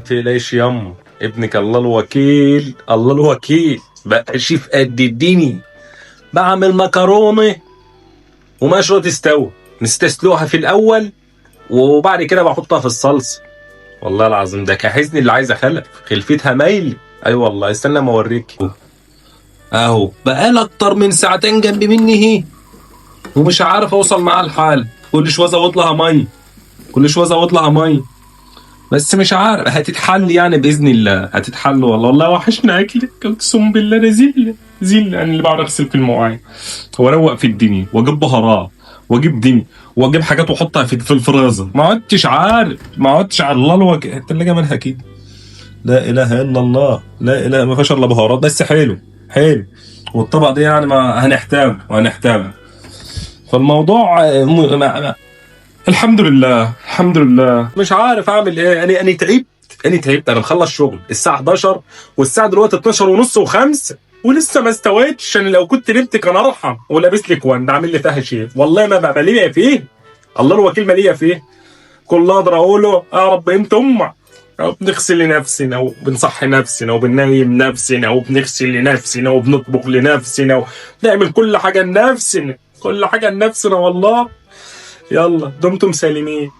تقلقش ياما، ابنك الله الوكيل، الله الوكيل بقى شيف قد الدنيا. بعمل مكرونه ومش راضية تستوي، نستسلقها في الاول وبعد كده بحطها في الصلصه. والله العظيم ده كحزني اللي عايز اخلف خلفتها مايل. اي أيوة والله، استنى ما اوريك اهو. بقالها اكتر من ساعتين جنب مني هي ومش عارف اوصل معاها الحال. كل شوية ازود لها مية، كل شوية ازود لها مية، بس مش عارف هتتحل يعني باذن الله هتتحل. والله والله وحشنا اكلك، اقسم بالله انا زلة زلة. انا اللي بعرف اغسل في المواعين واروق في الدنيا واجيب بهارات واجيب دنيا واجيب حاجات واحطها في الفريزر. ما عدتش عارف، ما عدتش على الله الوجه. التلاجة مالها كده؟ لا اله الا الله، لا اله، ما فيهاش الا بهارات بس. حلو حلو. والطبق ده يعني ما هنحتاجه وهنحتاجه. فالموضوع الحمد لله الحمد لله. مش عارف اعمل ايه. انا تعبت، انا تعبت. انا مخلص شغل الساعة 11 والساعة دلوقتي 12 ونص و5 ولسه ما استويتش. انا لو كنت نمت كان ارحم. ولابس لي كوان عامل لي فيها شيف، والله ما بقى ليا فيه، الله الوكيل ما ليا فيه. كل اقدر اقوله يا رب قيمة امك. بنغسل لنفسنا وبنصحي نفسنا وبننيم نفسنا وبنغسل لنفسنا وبنطبخ لنفسنا ونعمل كل حاجة لنفسنا، كل حاجة لنفسنا والله. يلا دمتم سالمين.